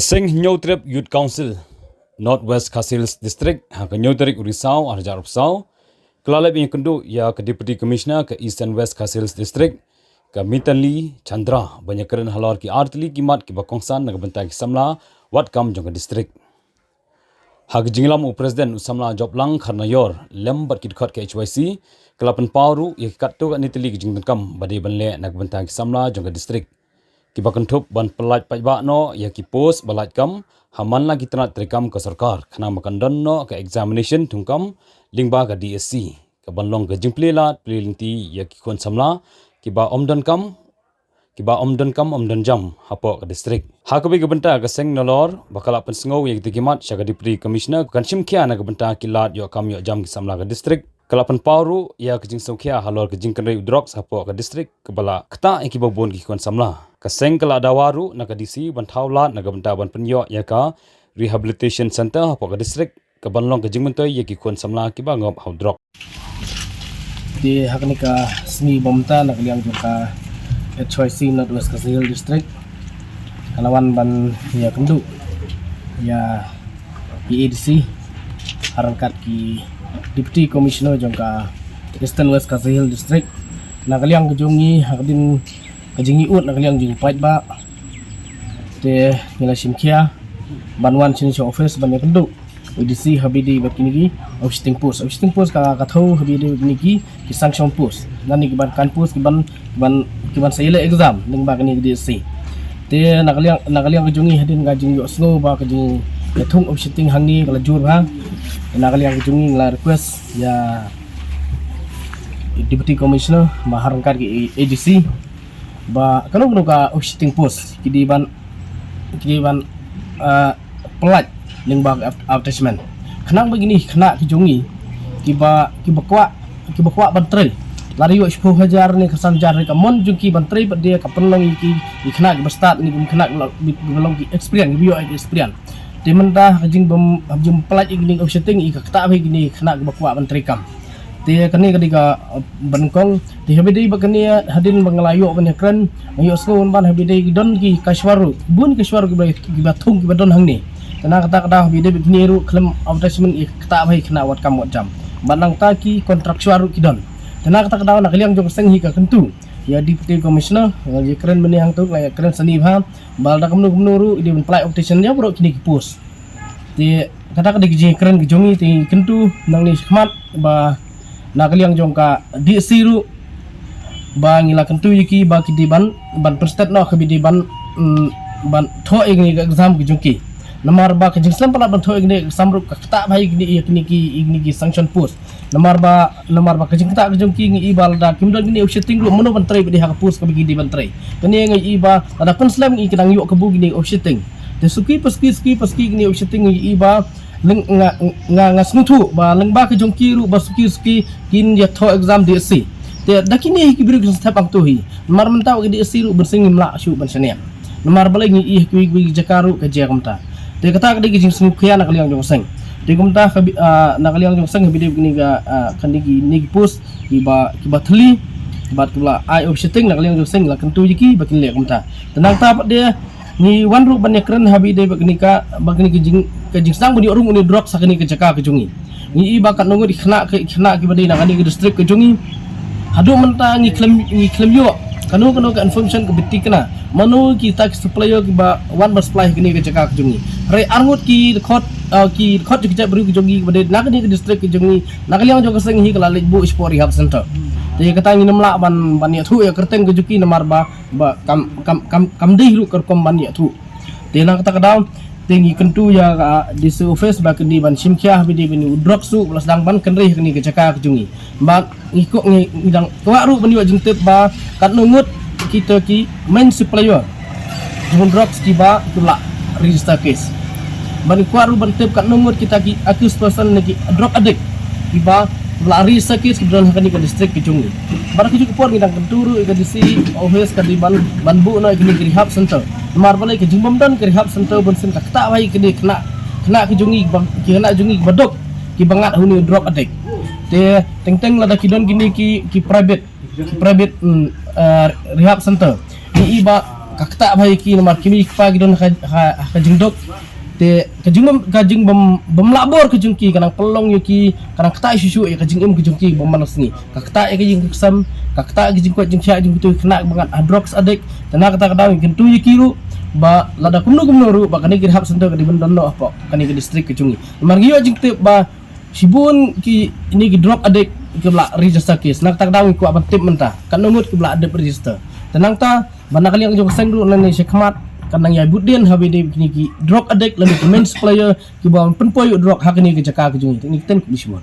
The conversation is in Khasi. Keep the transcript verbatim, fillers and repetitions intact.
Seng Hynñiewtrep Youth Council, North West Khasi Hills District, ha ka hynñiew tarik u Risaw, ar hajar arphew saw, ka la leit ban ïakynduh ïa ka Deputy Commissioner ka Eastern West Khasi Hills District, ka Mitanli Chandra, ban ïakren halor ki artylli ki mat kiba kongsan na ka bynta ki samla wad kam jong ka district. Ha ka jingïalam u President u samla Joplang Kharnaior lem bad ki dkhot ka H Y C, ka la pynpaw ruh ïa ki katto katne tylli ki jingdonkam ba dei ban leh na ka bynta ki samla jong ka district, kiba kynthup ban pyllait paidbah noh ïa ki post ba lait kam ha man la ki tnat treikam ka sorkar, khnang ba kan don noh ka examination thungkam lyngba ka D S C, ka ban long ka jingplie lad plie lynti ïa ki khun samla kiba ym donkam kiba ym donkam ym donjam hapoh ka district. Ha kawei ka bynta, ka seng Nalor ba ka la pynsngew ïa kita ki mat sha ka Deputy Commissioner, kan shim khia na ka bynta ki lad ïoh kam ïoh jam ki samla ka district. Ka la pynpaw ruh ïa ka jingsngewkhia halor ka jingkynrei u drugs hapoh ka district, kaba la ktah ïa kiba bun ki khun samla. Ka seng ka la dawa ruh na ka D C ban thaw lad na ka bynta ban pynïoh ïa ka rehabilitation center hapoh ka district, ka ban long ka jingmyntoi ïa ki khun samla kiba ngop ha u drok. Te ha kane ka sngi ba mynta, na ka liang jong ka H Y C North West Khasi Hills District, ka la wan ban ïakynduh ïa ki A D C, ha ryngkat ki Deputy Commissioner jong ka Eastern West Khasi Hills District. Na ka liang ka jong ngi, ha ka dien ka jingïaud na ka liang jong ki paidbah, te ngi la shim khia ban wan shane sha office ban ïakynduh A D C ha ba ïadei bad kine ki officiating post. Officiating post ka, ka thew ha ba ïadei bad kine ki, ki sanction post, lane ki ban kan post, ki ban, ki ban, ki ban sa ïaleh exam lyngba kane ka D S C. Te na ka liang, na ka liang ka jong ngi, hadien ka jingïohsngew ba ka jingïathung officiating hangne ka la jur bha, na ka liang ka jong ngi ngi la request ïa Deputy Commissioner, ba ha ryngkat ki A D C, ba kano kano ka officiating post ki dei ban, ki dei ban, ah, pyllait lyngba ka advertisement, khnang ba kine ki khynnah ki jong ngi kiba, kiba kwah, kiba kwah ban trei, lada ïoh shiphew hajar ne khatsan hajar, ka mon jong ki ban trei pat de ka pynlong ïa ki, ki khynnah kiba stad ne ki khynnah kiba long ki experience, kiba ïoh ki experience. Te mynta ha ka jingbym, ha ka jingpyllait ïa kine ki officiating, ïa ka ktah bha ïa kine ki khynnah kiba kwah ban trei kam. Te kane ka dei kaba nyngkong. Te ha ba ïadei bad kane, hadien ba nga la ïoh ban ïakren, nga ïohsngew ban ha ba ïadei ki don ki cashier ruh, bun ki cashier ruh kiba, kiba thung kiba don hangne. Te na kata ka daw ha ba ïadei bad kine ruh khlem advertisement, ïa ka ktah bha ïa ki khynnah wad kam wad jam. Bad nangta ki contractual ruh ki don. Te na kata ka daw, na ka liang jong ka seng hi ka kyntu ïa Deputy Commissioner, nga ïakren mynne hangto, nga ïakren shane bha, ba lada kumno kumno ruh i dei ban pyllait officiating ïa baroh kine ki post. Te kata ka dei ka jingkren ka jong ngi, te ngi kyntu nangne shakhmat ba na ka liang jong ka D S C ruh, ba ngi la kyntu ïa ki ba ki dei ban, ban pynstet noh ka ba dei ban, mm, ban thoh ïa kane ka exam ka jong ki. Namar ba ka jingslem palat ban thoh ïa kane ka exam ruh ka ktah bha ïa kine, ïa kine ki, ïa kine ki sanction post. Namar ba, namar ba ka jingktah ka jong ki, ngi i ba lada kim don kine officiating ruh, mano ban trei pat de ha ka post kaba ki dei ban trei. Kane ngi i ba lada pynslem ngi i, ki dang ïoh kabu kine officiating. Te suki pa suki, suki pa suki kine officiating, ngi i ba leng-, nga, nga, nga sngewthuh ba lyngba ka jong ki ruh ba suki suki kin ïa thoh exam D S C. Te da kine hi ki briew ki step hangto hi. Namar mynta ka D S C ruh bunsien ngim lah shuh ban shaniah. Namar balei, ngi i ha kiwei kiwei ki jaka ruh ka jia kumta. Te kata ka dei ka jingsngewkhia na ka liang jong ka seng. Te kumta ka bi-, ah, na ka liang jong ka seng ha ba ïadei bad kine ka, ah, kane kine ki post kiba, kiba thylli bad kiba la ai officiating, na ka liang jong ka seng la kyntu ïa ki ba kin leh kumta. Te nangta pat de ngi wan ruh ban ïakren ha ba ïadei bad kane ka, bad kane ka jing, ka jingsdang ban ïoh rung une u drugs ha kane ka jaka ka jong ngi. Ngi i ba katno ngut ki khynnah, ki khynnah kiba dei na kane ka district ka jong ngi, haduh mynta ngi khlem, ngi khlem ïoh kano kano ka information kaba thikna. Mano kita ki supplier kiba wan ban supply ha kane ka jaka ka jong ngi. Hynrei ar ngut ki dkhot, ah, ki dkhot jong ki jaitbynriew ka jong ngi kiba dei na kane ka district ka jong ngi, na ka liang jong ka seng hi ka la leit buh shapoh rehab center. Te kata ngim lah ban, ban ïathuh ïa ka kyrteng ka jong ki namar ba, ba kam, kam, kam, kam dei ruh ka rukom ban ïathuh. Te na kata ka daw, te ngi kyntu ïa ka D C office ba kin dei ban shim khia ha ba ïadei bad une u drugs ruh ba la sdang ban kynrei ha kane ka jaka ka jong ngi. Ba ngi ko, ngi, ngi dang kwah ruh ban ïoh jingtip ba katno ngut kita ki main supplier jong u drugs kiba, kiba la register case. Ba ngi kwah ruh ban tip katno ngut kita ki accused person ne ki drug addict kiba la register case kiba don ha kane ka district ka jong ngi. Bad ha kajuh ka por ngi dang kyntu ruh ïa ka D C office ka dei ban, ban buh noh ïa kine ki rehab center. Namar balei, ka jingbym don ka rehab center bunsien ka ktah bha ïa kine ki khynnah, khynnah ka jong ngi ba, ki khynnah jong ngi ba duk, kiba ngat ha une u drug addict. Te teng teng lada ki don kine ki, ki private, ki private, mm, eh, rehab center, ngi i ba ka ktah bha ïa ki namar ki mei ki pa ki don ha ka, ha, ha ka jingduk. Te ka jingbym, ka jingbym, bym lah bor ka jong ki ka nang pynlong ïa ki, ka nang ktah shuh shuh ïa ka jingim ka jong ki bym man la sngi. Ka ktah ïa ka jingkhuslai, ka ktah ïa ka jingkoit jingkhiah jong kito ki khynnah ba ngat ha drugs addict. Te na kata ka daw ngi kyntu ïa ki ruh ba lada kumno kumno ruh ba kane ka rehab center ka dei ban don noh hapoh kane ka district ka jong ngi. Namar ngi ïoh jingtip ba shibun kine ki drug addict kiba la register case. Na kata ka daw ngi kwah ban tip mynta katno ngut kiba la dep register. Te nangta ba na ka liang jong ka seng ruh lane shakhmat kan nang ïai bud dien ha ba dei kine ki drug addict lane ki main supplier kiba pynpoi ïa u drug ha kane ka jaka ka jong ngi. Te ngi ktien khublei shibun.